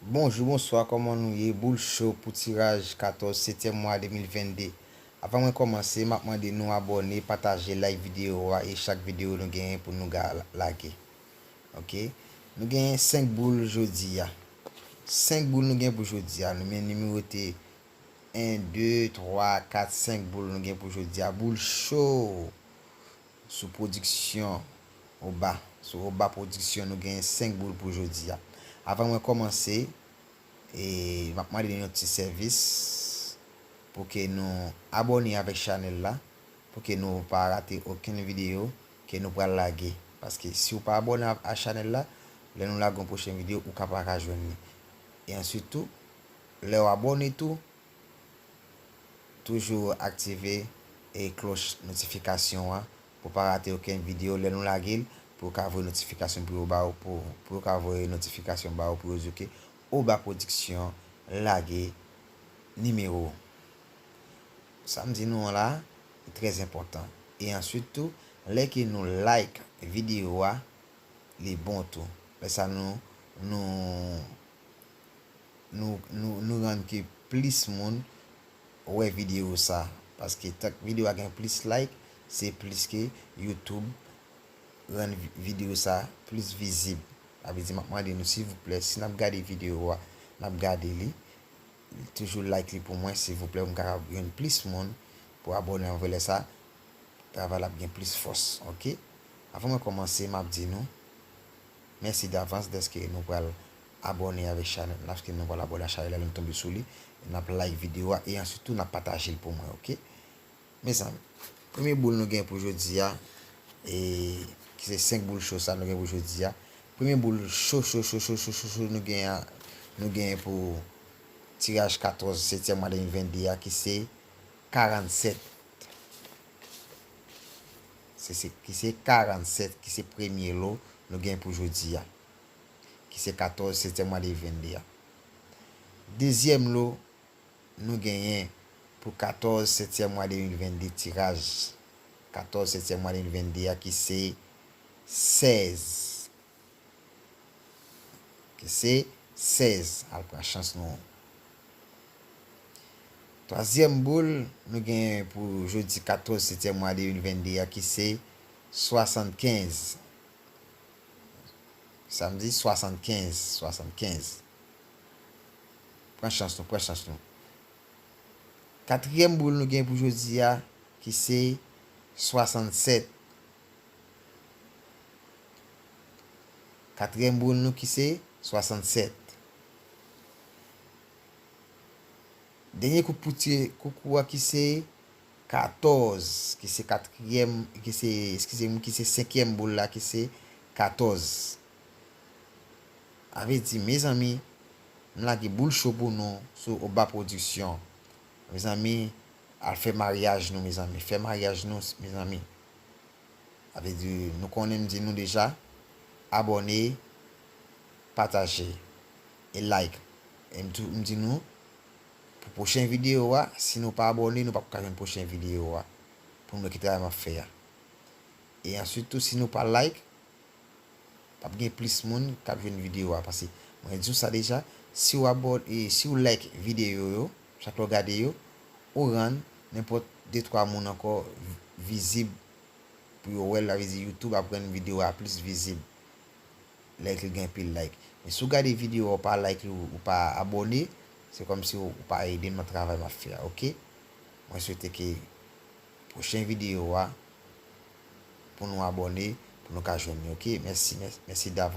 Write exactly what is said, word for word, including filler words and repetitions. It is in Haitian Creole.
Bonjou, bonswa, kòman nou ye? Boul cho pou tiraj katòz setyèm mwa de mil vennde. Avan mwen kòmanse, m ap mande nou abòne, pataje, like videyo a e chak videyo nou genyen pou nou ga-, lage. Ok? Nou genyen senk boul jodi a. Senk boul nou gen pou jodi a. Nou men nimewo te en, de, twa, kat, senk boul nou gen pou jodi a. Boul cho sou pwodiksyon Oba. Sou Oba Pwodiksyon, nou genyen senk boul pou jodi a. Avan mwen kòmanse, e, m ap mande nou yon ti sèvis pou ke nou abòne avèk chanèl la, pou ke nou pa rate okenn videyo ke nou pral lage. Paske si w pa abòne a, a chanèl la, lè nou lage yon pwochen videyo, ou ka pa ka jwenn li. E answit tou, lè w abòne tou, toujou aktive e klòch notifikasyon an pou pa rate okenn videyo lè nou lage l, pou yo ka voye notifikasyon pou yo ba ou, pou, pou yo ka voye notifikasyon ba ou pou yo di w ke Oba Pwodiksyon lage nimewo. Sa m di nou an la, li trè enpòtan. E answit tou, lè ke nou like videyo a, li bon tou. Lè sa nou, nou, nou, nou, nou rann ke plis moun wè videyo sa. Paske tank videyo a gen plis like, se plis ke YouTube rann vi-, videyo sa plis vizib. Sa vle di, m ap mande nou, silvouplè, si n ap gade videyo a, n ap gade li, toujou like li pou mwen, silvouplè, pou m kapab jwenn plis moun pou abòne anvè lè sa, travay la ap gen plis fòs, ok? Avan mwen kòmanse, m ap di nou, mèsi davans dèske nou pral abòne avèk chanèl la, paske nou pral abòne a chanèl la, lè nou tonbe sou li, n ap like videyo a, e answit tou, n ap pataje l pou mwen, ok? Mezanmi, premye boul nou gen pou jodi a, e, ki se senk boul cho sa nou gen pou jodi a. Premye boul cho, cho, cho, cho, cho, cho, cho nou gen a, nou gen pou tiraj katòz setyèm mwa de mil vennde a, ki se karannsèt. Se, se, ki se karannsèt, ki se premye lo nou gen pou jodi a, ki se katòz setyèm mwa de mil vennde a. Dezyèm lo, nou genyen pou katòz setyèm mwa de mil vennde tiraj. Katòz setyèm mwa de mil vennde a ki se sèz. Ki se sèz. Al pran chans nou. Twazyèm boul, nou genyen pou jodi katòz setyèm mwa de mil vennde a ki se swasannkenz. Samdi, swasannkenz, swasannkenz. Pran chans nou, pran chans nou. Katriyèm boul nou gen pou jodi a, ki se swasannsèt. Katriyèm boul nou ki se swasannsèt. Dènye kou pou tire koukou a ki se katòz, ki se katriyèm, ki se, eskize m, ki se senkyèm boul la, ki se katòz. Sa vle di, mezanmi, m lage boul cho pou nou sou Oba Pwodiksyon. Mezanmi, al fè maryaj nou, mezanmi. Fè maryaj nou, mezanmi. Sa vle di, nou konnen m di nou deja, abòne, pataje, e like. E m tou, m di nou, pou pwochen videyo a, si nou pa abòne, nou p ap ka jwenn pwochen videyo a. Pou nou wè ki travay m ap fè a. E answit tou, si nou pa like, p ap gen plis moun k ap jwenn videyo a. Paske mwen di w sa deja, si w abò-, e si w like videyo yo, chak lè w gade yo, ou rann nenpòt de twa moun ankò vi-, vizib pou yo wè l, sa vle di YouTube ap rann videyo a plis vizib. Lè ke l gen anpil like. Men si w gade videyo a, ou pa like li, ou, ou pa abòne, se kòmsi ou, ou pa ede m nan travay m ap fè a, ok? Mwen swete ke pwochen videyo a, pou nou abòne, pou nou ka jwenn li, ok? Mèsi, mèsi, mèsi davans.